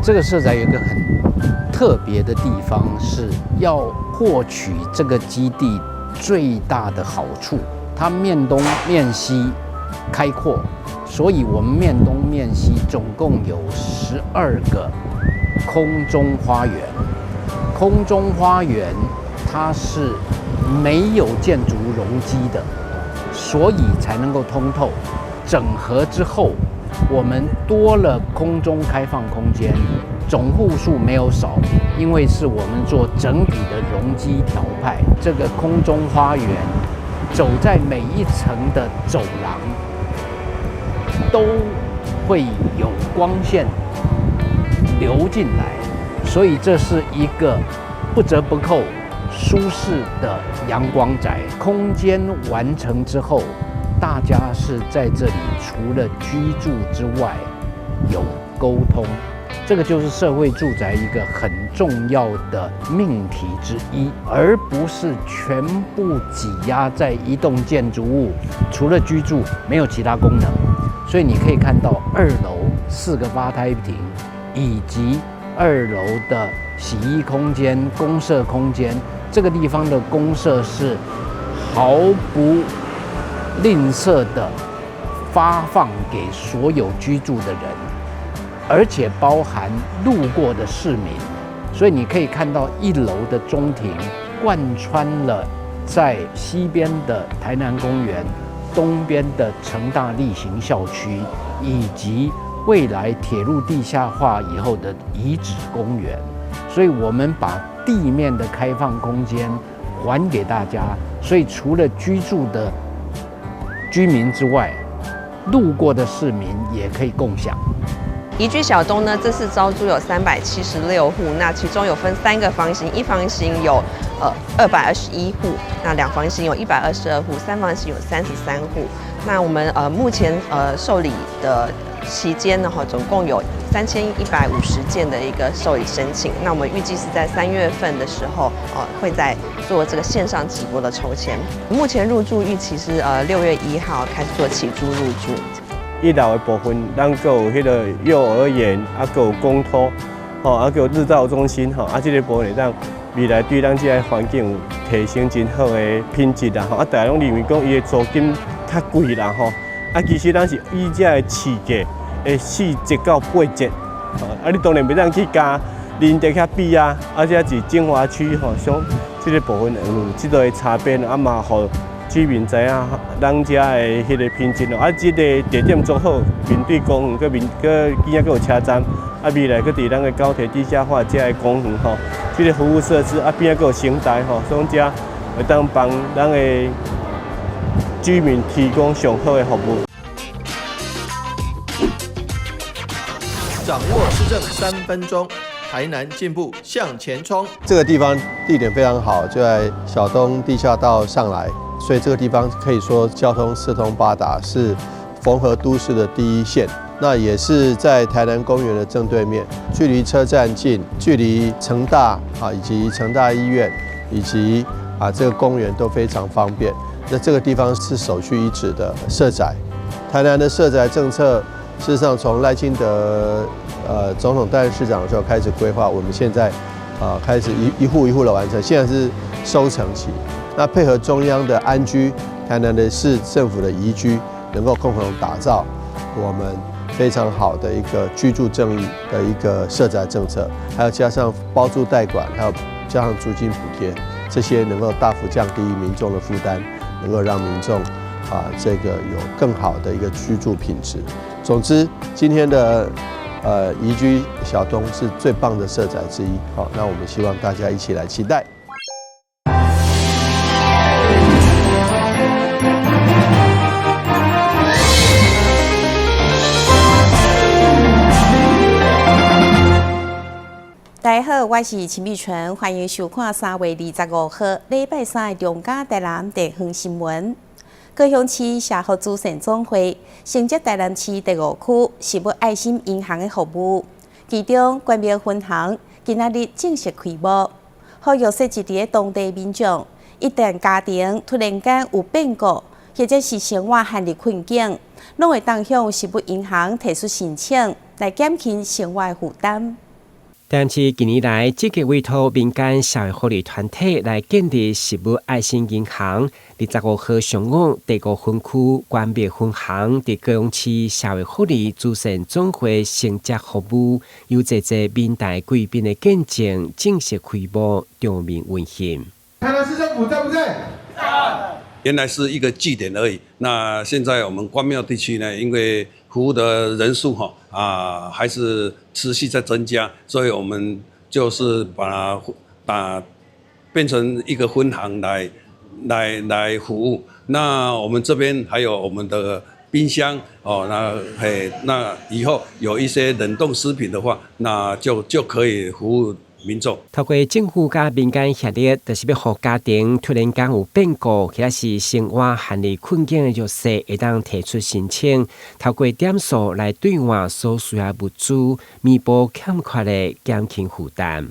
這個社宅有一個很特別的地方，是要獲取這個基地最大的好處。它面東面西開闊，所以我們面東面西總共有12個空中花園。空中花園它是沒有建築容積的，所以才能夠通透。整合之後，我們多了空中開放空間，總戶數沒有少，因為是我們做整體的容積調配。這個空中花園走在每一層的走廊，都會有光線流進來，所以這是一個不折不扣舒適的陽光宅。空間完成之後，大家是在這裡除了居住之外，有溝通，這個就是社會住宅一個很重要的命題之一，而不是全部擠壓在一棟建築物，除了居住沒有其他功能。所以你可以看到二樓四個吧台亭，以及二樓的洗衣空間、公設空間，這個地方的公設是毫不吝嗇的發放給所有居住的人，而且包含路過的市民。所以你可以看到一樓的中庭貫穿了在西邊的台南公園、東邊的成大力行校區，以及未來鐵路地下化以後的遺址公園。所以我們把地面的開放空間還給大家。所以除了居住的居民之外，路過的市民也可以共享。宜居小東呢，這次招租有376戶，那其中有分三個房型，一房型有221戶，那兩房型有122戶，三房型有33戶。那我們目前受理的期間呢，哈，總共有3150件的一個受理申請。那我們預計是在3月份的時候，會再做這個線上直播的抽籤。目前入住預期是6月1號開始做起租入住。一樓的部分，咱閣有彼个幼兒園，啊，閣有公托，吼，啊，閣有日照中心，吼，啊，這个部分會當未來對咱這个環境有提升真好的品質啦，吼，啊，大家攏認為講伊的租金較貴啦，吼，啊，其實咱是以這个市價的4折到8折，吼，啊，你當然袂當去佮仁德遐比啊，啊，這是精華區吼，像這个部分有這个差別，啊嘛，予居民知影咱遮的彼个品質咯。啊，這个地點足好，面對公園，閣面閣邊仔閣有車站，啊，未來閣佇咱的高鐵地下化遮的公園吼，這个服務設施啊，邊仔閣有成大吼，所以遮會當幫咱的居民提供上好的服務。掌握市政3分鐘，台南進步向前衝。這個地方地點非常好，就在小東地下道上來，所以這個地方可以說交通四通八達，是縫合都市的第一線。那也是在台南公園的正對面，距離車站近，距離成大啊以及成大醫院以及啊這個公園都非常方便。那這個地方是首屈一指的社宅。台南的社宅政策，事實上從賴清德總統擔任市長的時候開始規劃，我們現在啊開始一戶一戶的完成，現在是收成期。那配合中央的安居，台南的市政府的宜居，能夠共同打造我們非常好的一個居住正義的一個社宅政策，還有加上包租代管，還有加上租金補貼，這些能夠大幅降低民眾的負擔，能夠讓民眾啊這個有更好的一個居住品質。總之，今天的宜居小東是最棒的社宅之一。好，那我們希望大家一起來期待。大家好，我是陳美純，歡迎收看3月25號禮拜三的中嘉台南地方新聞。高雄市社福慈善總會承接台南市第五區食物愛心銀行的服務，其中關廟分行今仔日正式開幕。呼籲設置佇當地民眾，一旦家庭突然間有變故，或者是生活陷入困境，攏會當向食物銀行提出申請，來減輕生活的負擔。台南市近年來積極委託民間社會福利團體來建立食物愛心銀行。25號上午，第五分區關廟分行佇高雄市社會福利慈善總會承接服務，由濟濟民代貴賓的見證，正式開幕，場面溫馨。台南市政府在不在？在。原來是一個據點而已。那現在我們關廟地區呢，因為服務的人數哈啊還是持續在增加，所以我們就是把它變成一個分行來服務。那我們這邊還有我們的冰箱哦，那嘿，那以後有一些冷凍食品的話，那就可以服務民眾。透過政府佮民間協力，就是欲予家庭突然間有變故，或者是生活陷入困境的弱勢，會當提出申請，透過點數來兌換所需要物資，彌補欠缺的減輕負擔。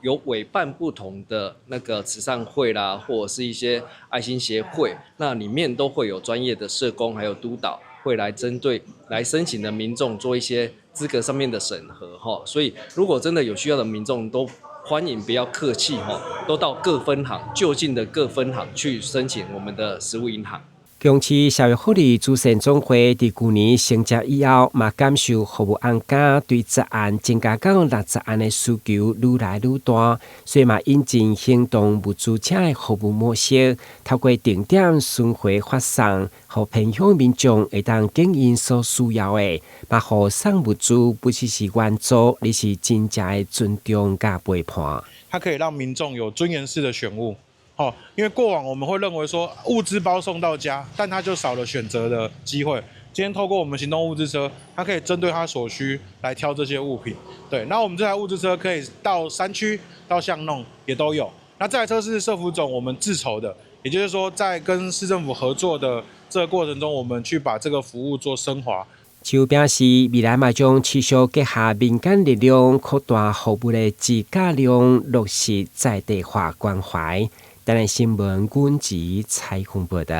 有委辦不同的那個慈善會啦，或者是一些愛心協會，那裡面都會有專業的社工還有督導，會來針對來申請的民眾做一些資格上面的審核哈。所以如果真的有需要的民眾，都歡迎不要客氣哈，都到各分行就近的各分行去申請我們的食物銀行。高雄市社會福利慈善總會佇舊年成立以後，嘛感受服務案件對10案增加到60案的需求愈來愈大，所以嘛引進行動物資車的服務模式，透過定點巡迴發送，予偏鄉民眾會當揀𪜶所需要的，嘛予送物資不只是援助，而是真正的尊重佮陪伴。它可以讓民眾有尊嚴式的選物。哦，因為過往我們會認為說物資包送到家，但他就少了選擇的機會。今天透過我們行動物資車，它可以針對他所需來挑這些物品。對，那我們這台物資車可以到山區、到巷弄也都有。那這台車是社福總我們自籌的，也就是說在跟市政府合作的這個過程中，我們去把這個服務做升華。就表示未來嘛將持續結合民間力量，擴大服務的質佮量，落實在地化關懷。台南新聞阮子采訪報道。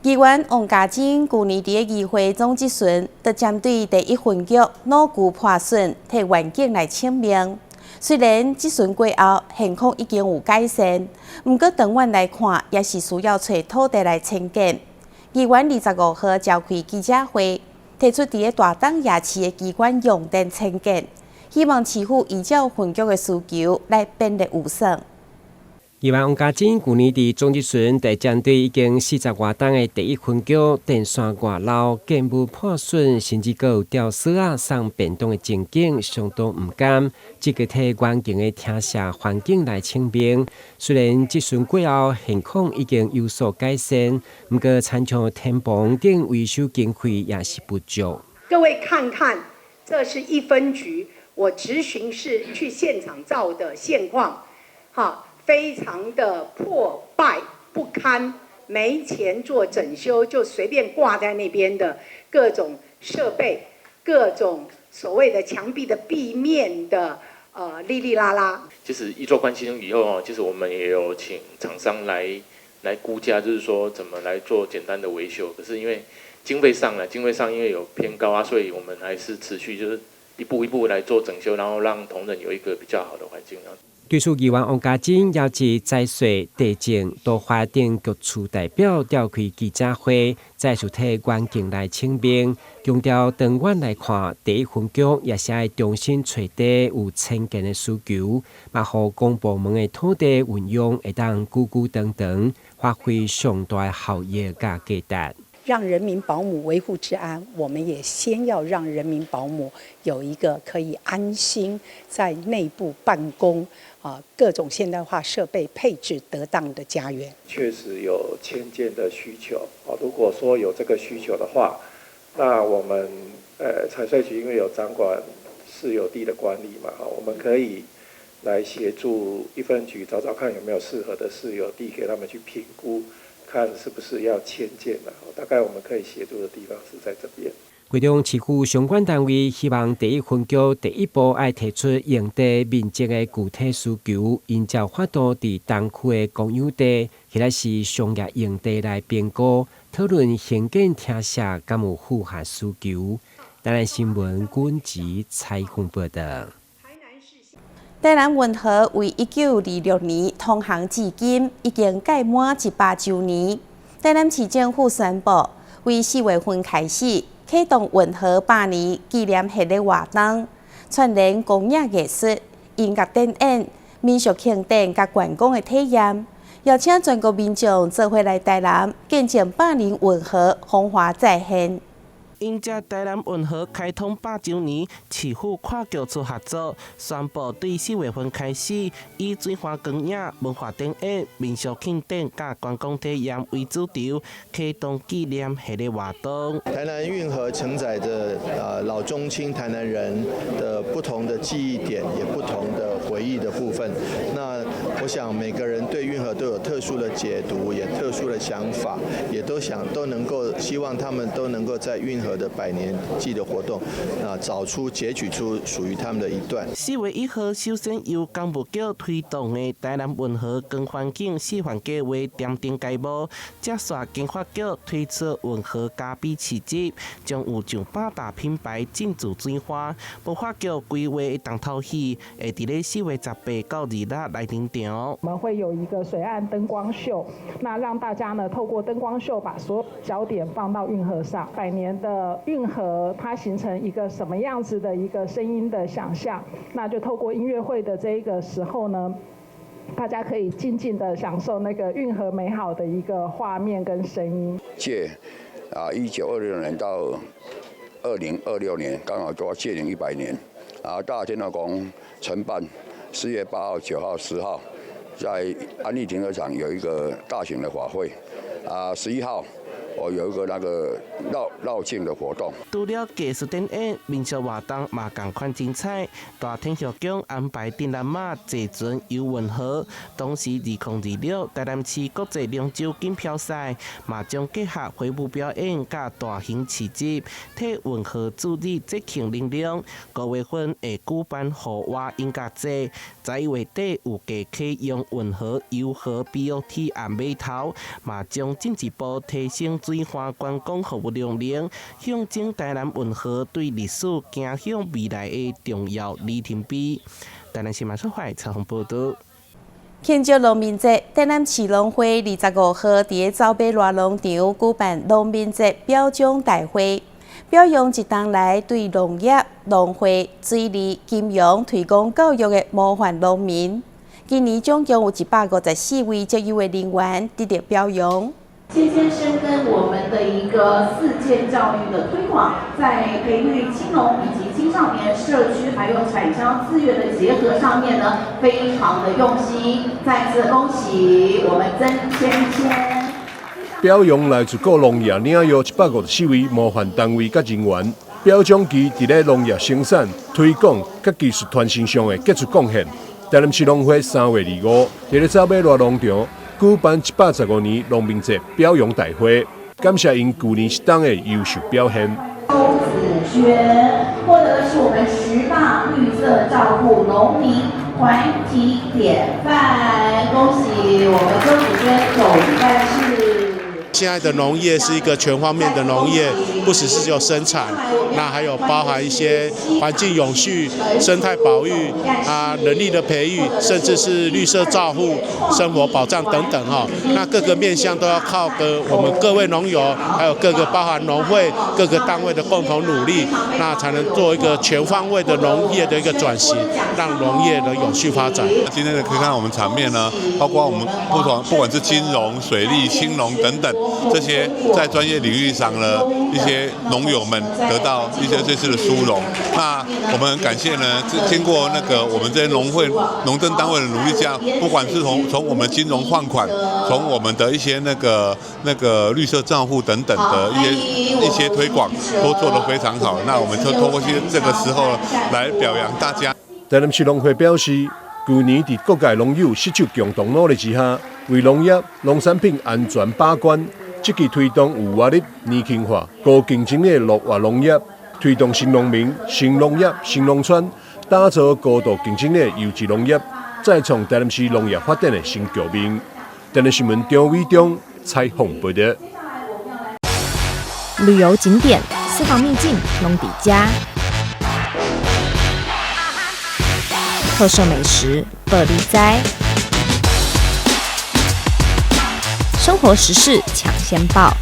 議員王嘉貞舊年佇咧議會總質詢，就針對第一分局腦渠破損，提願景來請命。雖然質詢過後現況已經有改善，毋過長遠來看，也是需要揣土地來遷建。議員25號召開記者會，提出佇咧大東夜市的機關用地遷建，希望市府依照分局的需求來編列預算。議員王嘉貞舊年佇總質詢，就針對已經四十外冬的第一分局電線外漏、建物破損，甚至閣有吊索仔送便當的情景，相當毋甘，積極提遠景的廳舍環境來請命。雖然質詢過後現況已經有所改善，毋過親像天棚頂維修經費也是不足。各位看看，這是一分局，我質詢是去現場照的現況，哈。非常的破敗不堪，沒錢做整修，就隨便掛在那邊的各種設備，各種所謂的牆壁的壁面的哩哩啦啦。就是一做關心以後哦，其實我們也有請廠商來估價，就是說怎麼來做簡單的維修。可是因為經費上呢，經費上因為有偏高啊，所以我們還是持續就是一步一步來做整修，然後讓同仁有一個比較好的環境啊。對此，議員王嘉貞邀集財稅、地政、都發等局處代表召開記者會，再次提願景來請命，強調長遠來看，第一分局也是愛重新揣地有遷建的需求，嘛予公部門的土地運用會當久久長長，發揮上大的效益佮價值。讓人民保姆維護治安，我們也先要讓人民保姆有一個可以安心在內部辦公啊，各種現代化設備配置得當的家園。確實有遷建的需求啊，如果說有這個需求的話，那我們財稅局因為有掌管私有地的管理嘛，我們可以來協助一分局找找看有沒有適合的私有地給他們去評估。看是不是要遷建啦，大概我們可以協助的地方是在這邊。會中市府相關單位希望第一分局第一步愛提出用地面積的具體需求，𪜶才有法度佇東區的公有地，或者是商業用地來評估，討論興建廳舍敢有符合需求。台南新聞軍籍採訪報道。台南運河為1926年通航至今，已經屆滿100週年。台南市政府宣布，為4月份開始啟動運河百年紀念系列活動，串聯工業藝術、音樂展演、民俗慶典佮觀光的體驗，邀請全國民眾做伙來台南，見證百年運河風華再現。迎接台南運河開通百週年，市府跨局處合作，宣布對4月份開始，以水岸光影、文化展演、民俗慶典佮觀光體驗為主軸，啟動紀念系列活動。台南運河承載著老中青台南人的不同的記憶點，也不同的回憶的部分。那我想每個人對運河都有特殊的解讀，也特殊的想法，也都想都能夠希望他們都能夠在運河的百年祭的活動，啊，找出截取出屬於他們的一段。4月1號，首先由工務局推動的台南運河光環境示範計劃點燈開幕，接續經發局推出運河咖啡市集，將有上百大品牌進駐水岸。文化局規劃的重頭戲會佇咧4月18到26來登場。我們會有一個水岸燈光秀，那讓大家呢透過燈光秀把所有焦點放到運河上，百年的運河它形成一個什麼樣子的一個聲音的想象，那就透過音樂會的這一個時候呢，大家可以靜靜的享受那個運河美好的一個畫面跟聲音。屆啊，1926年到2026年，剛好都屆齡100年。啊，大天后宮承辦，4月8號、9號、10號，在安利停車場有一個大型的法會。啊，11號，我有一個那個繞繞境的活動。除了藝術展演、民俗活動嘛仝款精彩。大天后宮安排鎮南馬坐船遊運河，同時2026台南市國際龍舟錦標賽嘛將結合揮舞表演佮大型市集，替運河注入節慶能量。5月份會舉辦戶外音樂節，11月底有計啟用運河遊河 BOT 暗碼頭，嘛將進一步提升水岸觀光服務量能，象徵台南運河對歷史行向未來的重要里程碑。台南新聞出發採訪報道。慶祝農民節，台南市農會25號佇咧走馬瀨農場舉辦農民節表彰大會，表揚這冬來對農業、農會、水利、金融推廣教育的模範農民。今年總共有154位卓優的人員得著表揚。千千深耕我們的一個四健教育的推廣，在培育青農以及青少年社區還有產銷資源的結合上面呢，非常的用心。再次恭喜我們曾芊芊。表揚來自各農業領域154位模範單位佮人員，表彰其佇咧農業生產、推廣佮技術傳承上的傑出貢獻。台南市農會3月25，佇咧走馬瀨農場舉辦115年農民節表揚大會，感謝𪜶舊年一冬的優秀表現。周子軒獲得的是我們十大綠色照顧農民團體典範，恭喜我們周子軒總幹事。現在的農業是一個全方面的農業，不只是只有生產，那還有包含一些環境永續、生態保育啊、人力的培育，甚至是綠色照護、生活保障等等哈。那各個面向都要靠個我們各位農友，還有各個包含農會各個單位的共同努力，那才能做一個全方位的農業的一個轉型，讓農業的永續發展。今天的可以看到我們場面呢，包括我們不同，不管是金融、水利、青農等等。這些在專業領域上呢，一些農友們得到一些這次的殊榮。那我們很感謝呢，經過那個我們這些農會、農政單位的努力下，不管是從我們金融放款，從我們的一些那個綠色賬戶等等的一些推廣，都做得非常好。那我們就透過這個時候來表揚大家。台南市農會表示，舊年佇各界農友攜手共同努力之下，為農業、農產品安全把關，積極推動有活力、年輕化、高競爭力的樂活農業，推動新農民、新農業、新農村，打造高度競爭力的優質農業，再創台南市農業發展的新局面。台南新聞張偉忠採訪報道。旅遊景點私房秘境攏佇遮。特色美食报你知，生活时事抢先报，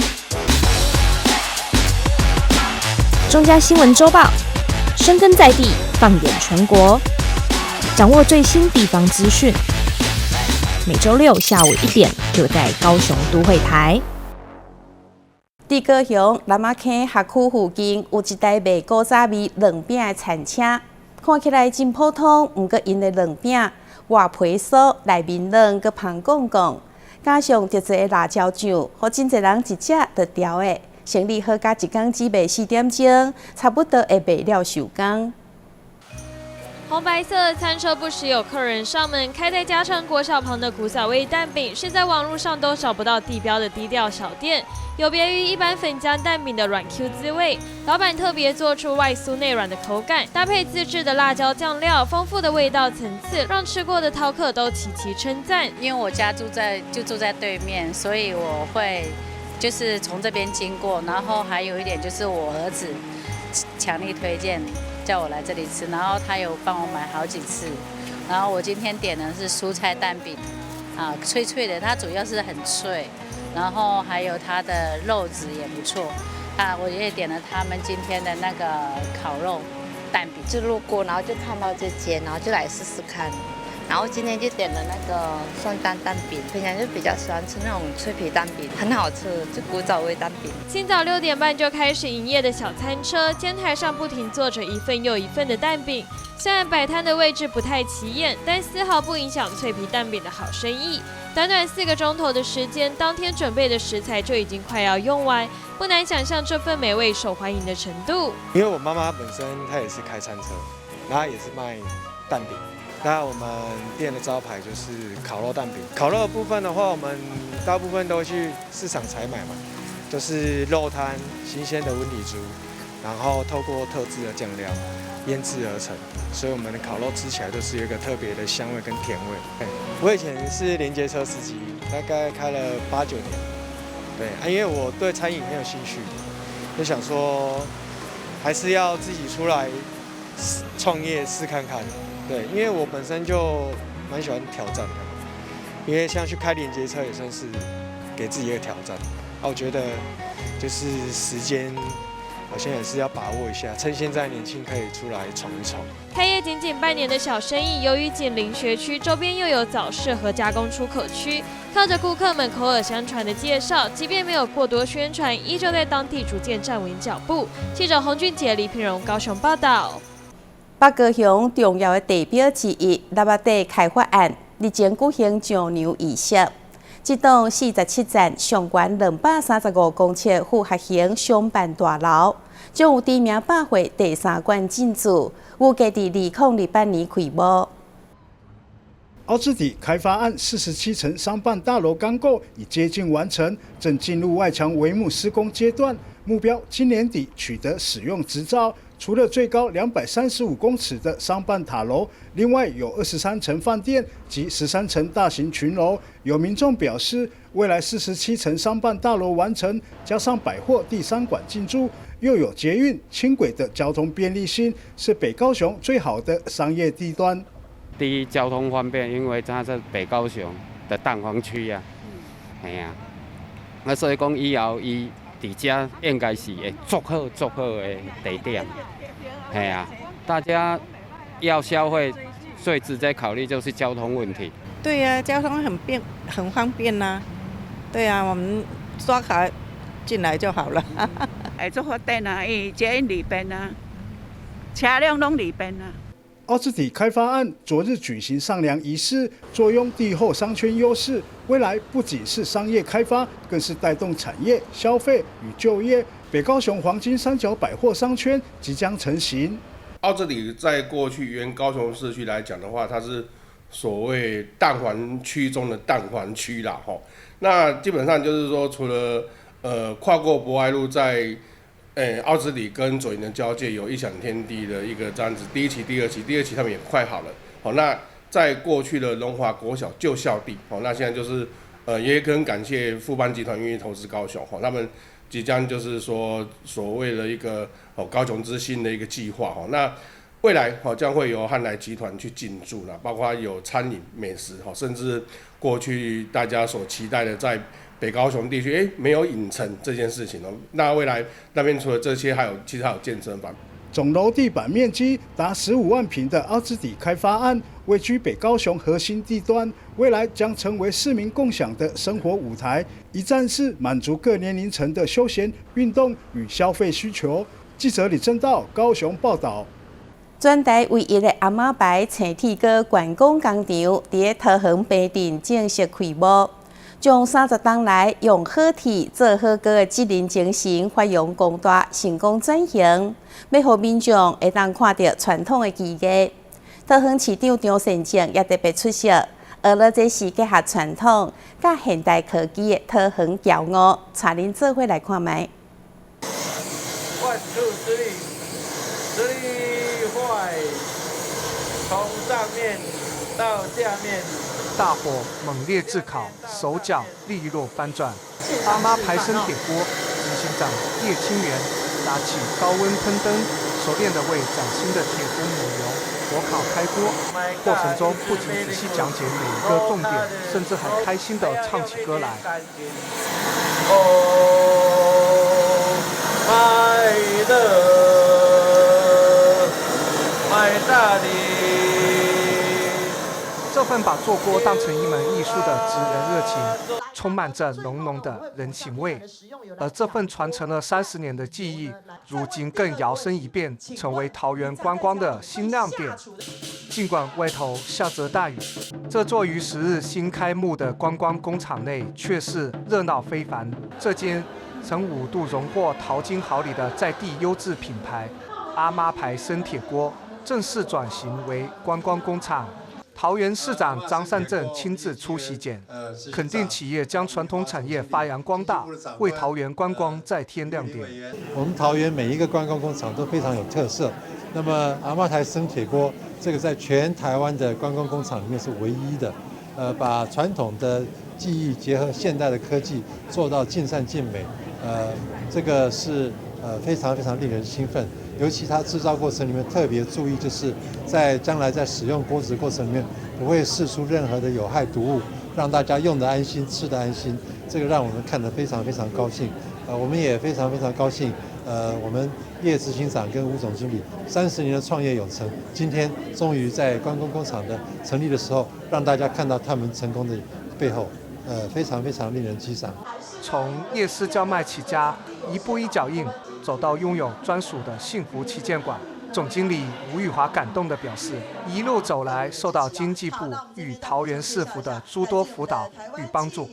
中嘉新闻周报，深耕在地，放眼全国，掌握最新地方资讯。每周六下午1点，就在高雄都会台。佇高雄南仔坑学区附近有一台卖古早味卵饼的餐车，看起來真普通，毋過𪜶的卵餅外皮酥，內面軟，閣芳摃摃，加上特製的辣椒醬，予真濟人一食就著的。生理好價一工只賣4點鐘，差不多會賣了收工。紅白色的餐車不時有客人上門，開在嘉誠國小旁的古早味蛋餅，是在網路上都找不到地標的低調小店。有別於一般粉漿蛋餅的軟 Q 滋味，老闆特別做出外酥內軟的口感，搭配自製的辣椒醬料，豐富的味道層次，讓吃過的饕客都齊齊稱讚。因為我家就住在對面，所以我會就是從這邊經過，然後還有一點就是我兒子強力推薦。叫我來這裡吃，然後他有幫我買好幾次，然後我今天點的是蔬菜蛋餅，啊，脆脆的，它主要是很脆，然後還有它的肉質也不錯，啊，我也點了他們今天的那個烤肉蛋餅。就路過，然後就看到這間，然後就來試試看，然後今天就點了那個酸蛋蛋餅，平常就比較喜歡吃那種脆皮蛋餅，很好吃，就古早味蛋餅。清早6點半就開始營業的小餐車，煎台上不停做着一份又一份的蛋餅。雖然擺攤的位置不太起眼，但絲毫不影響脆皮蛋餅的好生意。短短4個鐘頭的時間，當天準備的食材就已經快要用完，不難想象這份美味受歡迎的程度。因為我媽媽本身她也是開餐車，然後也是賣蛋餅。那我們店的招牌就是烤肉蛋餅。烤肉的部分的話，我們大部分都去市場採買嘛，就是肉攤新鮮的溫體豬，然後透過特製的醬料醃製而成，所以我們的烤肉吃起來都是有一個特別的香味跟甜味。我以前是連接車司機，大概開了8、9年。對啊，因為我對餐飲很有興趣，就想說還是要自己出來創業試看看。對，因為我本身就蠻喜歡挑戰的，因為像去開連接車也算是給自己一個挑戰。啊，我覺得就是時間好像也是要把握一下，趁現在年輕可以出來闖一闖。開業僅僅半年的小生意，由於緊鄰學區，周邊又有早市和加工出口區，靠着顧客們口耳相傳的介紹，即便沒有過多宣傳，依舊在當地逐漸站穩腳步。記者洪俊傑、李品榮高雄報道。北高雄重要的地標之一，喇叭底開發案日前舉行上梁儀式。這棟47層、上懸235公尺複合型商辦大樓，將有知名百貨第三館進駐，預計佇2028年開幕。凹子底開發案47層商辦大樓鋼構已接近完成，正進入外牆帷幕施工階段，目標今年底取得使用執照。除了最高235公尺的商辦塔樓，另外有23層飯店及13層大型群樓。有民眾表示，未來47層商辦大樓完成，加上百貨第三館進駐，又有捷運、輕軌的交通便利性，是北高雄最好的商業地段。第一，交通方便，因為它是北高雄的蛋黃區啊，係啊，那所以講以後伊佇遮應該是會足好足好的地點，係啊，大家要消費，最直接考慮就是交通問題。對啊，交通很便，很方便吶。對啊，我們刷卡進來就好了。會足方便啊，因為捷運裡邊啊，車輛攏裡邊啊。凹子底開發案昨日舉行上梁儀式，坐擁地後商圈優勢，未來不僅是商業開發，更是帶動產業、消費與就業。北高雄黃金三角百貨商圈即將成型。凹子底在過去原高雄市區來講的話，它是所謂蛋黃區中的蛋黃區啦，吼。那基本上就是說，除了跨過博愛路在凹子底跟左營的交界有異想天地的一個這樣子，第一期、第二期，第二期他們也快好了。好，那在過去的龍華國小舊校地，好，那現在就是也很感謝富邦集團願意投資高雄，吼，他們即将就是说所谓的一个哦高雄之星的一个计划哦，那未来哦将会由汉来集团去进驻了，包括有餐饮、美食哦，甚至过去大家所期待的在北高雄地区，没有影城这件事情哦，那未来那边除了这些，还有其实还有健身房。总楼地板面积达15万坪的凹子底开发案，位居北高雄核心地段，未来将成为市民共享的生活舞台，一站式满足各年龄层的休闲、运动与消费需求。记者李正道高雄报道。全台唯一的阿嬤牌生铁锅观光工厂，佇咧桃园平镇正式开幕。将30冬来用好铁做好锅的职人精神发扬光大，成功转型，欲予民众会当看著传统的技艺。桃园市长张善政也特别出席，学了这是结合传统佮现代科技的桃园骄傲，带恁做伙来看覓。 One two three three five，从上面到下面。大火猛烈炙烤，手脚利落翻转。阿嬤牌生铁锅执行长叶清源拿起高温喷灯，熟练地为崭新的铁锅抹油，火烤开锅。过程中不仅仔细讲解每一个重点，甚至还开心地唱起歌来。 Oh, my love, my darling. 这份把做锅当成一门艺术的职人热情，充满着浓浓的人情味。而这份传承了30年的技艺，如今更摇身一变，成为桃园观光的新亮点。尽管外头下着大雨，这座于10日新开幕的观光工厂内却是热闹非凡。这间曾五度荣获淘金好礼的在地优质品牌阿嬤牌生铁锅，正式转型为观光工厂。桃园市长张善政亲自出席检，肯定企业将传统产业发扬光大，为桃园观光再添亮点。我们桃园每一个观光工厂都非常有特色。那么阿嬤牌生铁锅，这个在全台湾的观光工厂里面是唯一的。把传统的技艺结合现代的科技，做到尽善尽美。这个是非常非常令人兴奋。尤其它制造过程里面特别注意，就是在将来在使用锅子过程里面，不会释出任何的有害毒物，让大家用得安心，吃得安心。这个让我们看得非常非常高兴。我们也非常非常高兴。我们叶执行长跟吴总经理30年的创业有成，今天终于在观光工厂的成立的时候，让大家看到他们成功的背后，非常非常令人激赏。从夜市叫卖起家，一步一脚印，走到拥有专属的幸福旗舰馆，总经理吴玉华感动地表示，一路走来受到经济部与桃园市府的诸多辅导与帮助。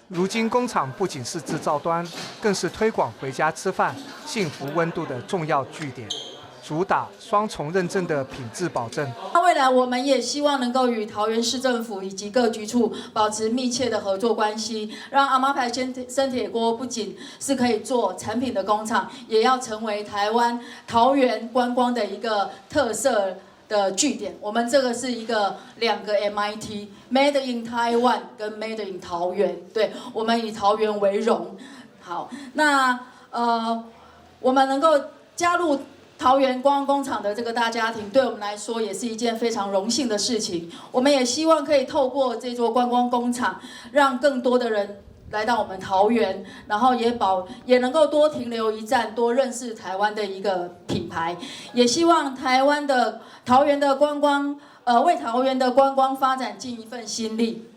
如今工厂不仅是制造端，更是推广回家吃饭幸福温度的重要据点，主打双重认证的品质保证。那未来我们也希望能够与桃园市政府以及各局处保持密切的合作关系，让阿嬤牌生铁锅不仅是可以做产品的工厂，也要成为台湾桃园观光的一个特色的据点。我们这个是一个两个 MIT，Made in Taiwan 跟 Made in 桃园，对，我们以桃园为荣。好，那我们能够加入桃园观光工厂的这个大家庭，对我们来说也是一件非常荣幸的事情。我们也希望可以透过这座观光工厂，让更多的人来到我们桃园，然后也能够多停留一站，多认识台湾的一个品牌。也希望台湾的桃园的观光，为桃园的观光发展尽一份心力。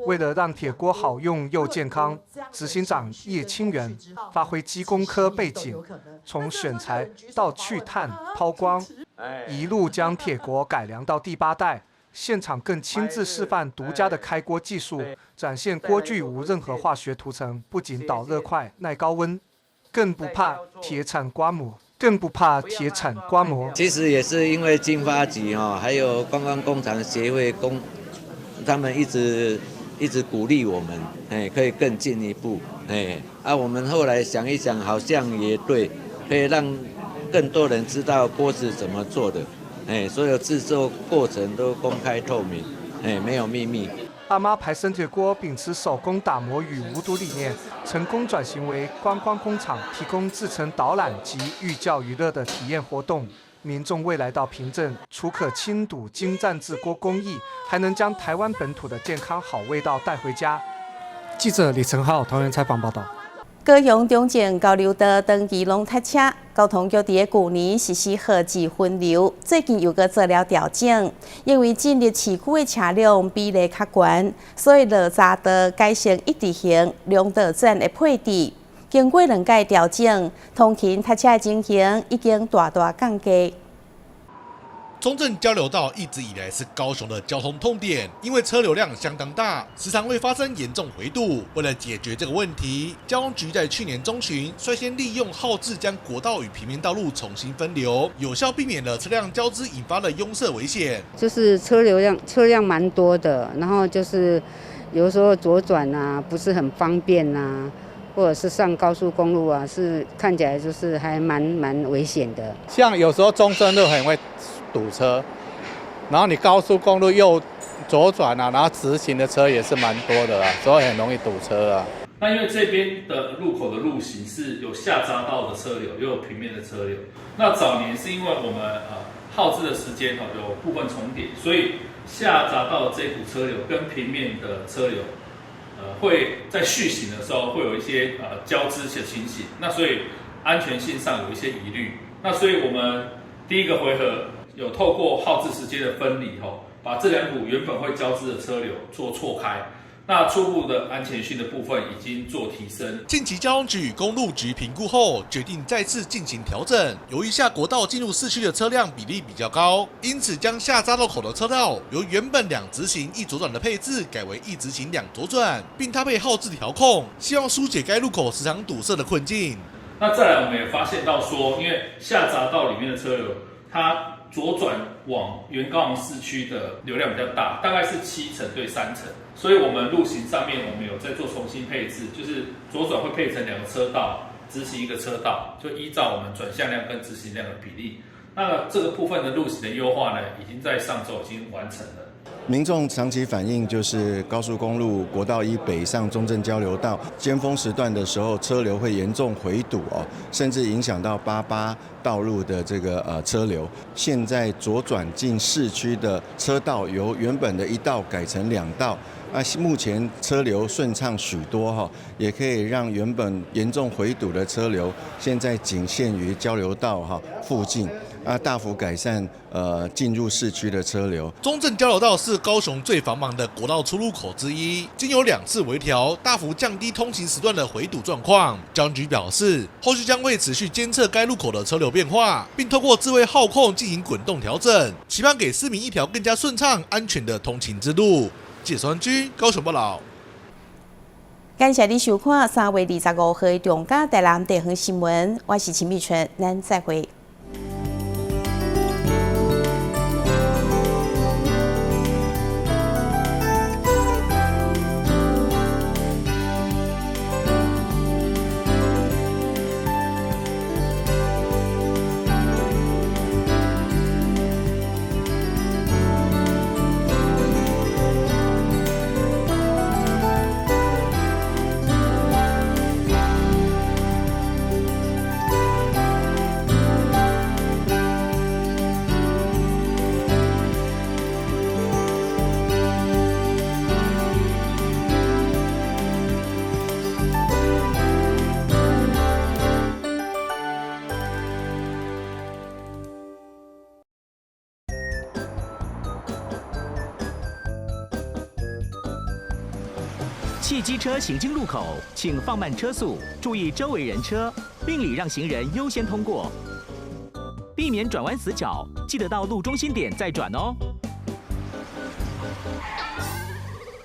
为了让铁锅好用又健康，执行长叶清源发挥机工科背景，从选材到去碳抛光，一路将铁锅改良到第八代。现场更亲自示范独家的开锅技术，展现锅具无任何化学涂层，不仅导热快、耐高温，更不怕铁铲刮磨，更不怕铁铲刮磨。其实也是因为经发局哈，还有观光工厂协会工，他们一直一直鼓励我们，哎，可以更进一步，哎，啊，我们后来想一想，好像也对，可以让更多人知道锅子怎么做的，哎，所有制作过程都公开透明，哎，没有秘密。阿媽牌生鐵鍋秉持手工打磨與無毒理念，成功轉型為觀光工廠，提供製程導覽及寓教於樂的體驗活動。民眾未來到平鎮，除可親睹精湛製鍋工藝，還能將台灣本土的健康好味道帶回家。記者李成浩桃園採訪報道。高雄中正交流道長期攏塞車，交通局佇舊年實施號誌分流，最近又閣做了調整。因為進入市區的車輛比例較懸，所以落匝道改成一直行、兩道轉的配置。經過兩屆調整，通勤塞車的情形已經大大降低。中正交流道一直以來是高雄的交通痛點，因為車流量相當大，時常會發生嚴重回堵。為了解決這個問題，交通局在去年中旬率先利用號誌將國道與平面道路重新分流，有效避免了車輛交織引發的擁塞危險。就是車流量車輛蠻多的，然後就是有時候左轉啊不是很方便啊，或者是上高速公路啊，是看起來就是還蠻危險的。像有時候中正路很會堵車，然後你高速公路又左轉啊，然後直行的車也是蠻多的啦，所以很容易堵車啊。那因為這邊的路口的路型是有下匝道的車流，又有平面的車流。那早年是因為我們耗資的時間有部分重疊，所以下匝道的這股車流跟平面的車流，會在續行的時候會有一些交織的情形，那所以安全性上有一些疑慮。那所以我們第一個回合有透過耗資時間的分離，把這兩股原本會交織的車流做錯開。那初步的安全性的部分已經做提升。近期交通局與公路局評估後，決定再次進行調整。由於下國道進入市區的車輛比例比較高，因此將下匝道口的車道由原本兩直行一左轉的配置改為一直行兩左轉，並搭配號誌調控，希望疏解該路口時常堵塞的困境。那再來，我們也發現到說，因為下匝道裡面的車流，它左轉往原高雄市區的流量比較大，大概是7成對3成，所以我們路型上面我們有在做重新配置，就是左轉會配成2個車道，直行1個車道，就依照我們轉向量跟直行量的比例。那這個部分的路型的優化呢，已經在上週已經完成了。民眾長期反映，就是高速公路國道一北上中正交流道尖峰時段的時候，車流會嚴重回堵哦，甚至影響到88道路的這個車流。現在左轉進市區的車道由原本的1道改成2道，啊，目前車流順暢許多哈，也可以讓原本嚴重回堵的車流，現在僅限於交流道哈附近。啊，大幅改善進入市區的車流。中正交流道是高雄最繁忙的國道出入口之一，經由2次微調，大幅降低通勤時段的回堵狀況。交通局表示，後續將會持續監測該路口的車流變化，並透過智慧號控進行滾動調整，期盼給市民一條更加順暢、安全的通勤之路。記者孫軍高雄報道。感謝你收看3月25號的中嘉台南地方新聞，我是秦美純，咱再會。汽機車行經路口，請放慢車速，注意周圍人車，並禮讓行人優先通過，避免轉彎死角。記得到路中心點再轉哦。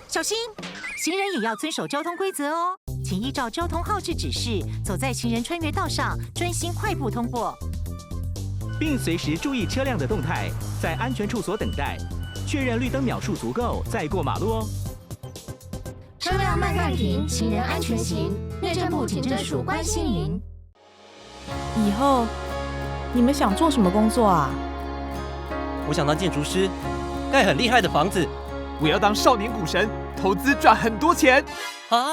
小心，行人也要遵守交通規則哦。請依照交通號誌指示，走在行人穿越道上，專心快步通過，並隨時注意車輛的動態，在安全處所等待，確認綠燈秒數足夠再過馬路哦。車輛慢慢停，行人安全行。內政部警政署關心您。以後你們想做什麼工作啊？我想當建築師，蓋很厲害的房子。我要當少年股神，投資賺很多錢。啊！